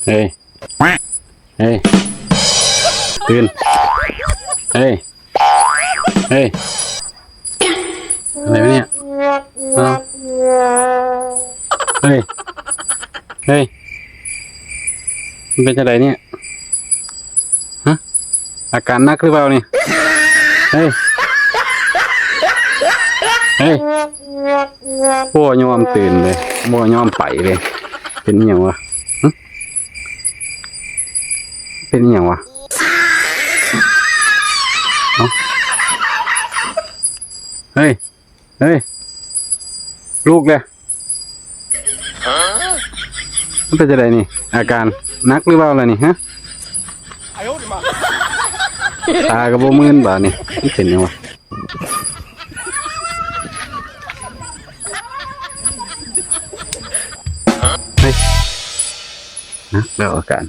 ເຮີ້ຍ ເຮີ້ຍ ຕື່ນ ເຮີ້ຍ ເຮີ້ຍ ອະໄລວະເນຍ? ອ້າວ ເຮີ້ຍ ເຮີ້ຍ ມັນເປັນຈັ່ງໃດເນຍ? ຮະ ອາການໜັກຫຼືເປົ່ານີ້? ເຮີ້ຍ ເຮີ້ຍ ບໍ່ຍອມຕື່ນເລີຍ ບໍ່ຍອມໄປເລີຍ ເປັນອີ່ຫຍັງວະ? ຫຶ ເປັນອີ່ຫຍັງວະ? ເອົ້າ ເຮີ້ຍ ເຮີ້ຍ ລຸກເດີ້ ມັນເປັນຈັ່ງໃດນີ້? ອາການໜັກຫຼືເບົາລະນີ້ ຮະ? ຕາກໍບໍ່ມື່ນບາດນີ້ ມັນເປັນຫຍັງວະ? ເຮີ້ຍ ໜັກແລ້ວອາການ.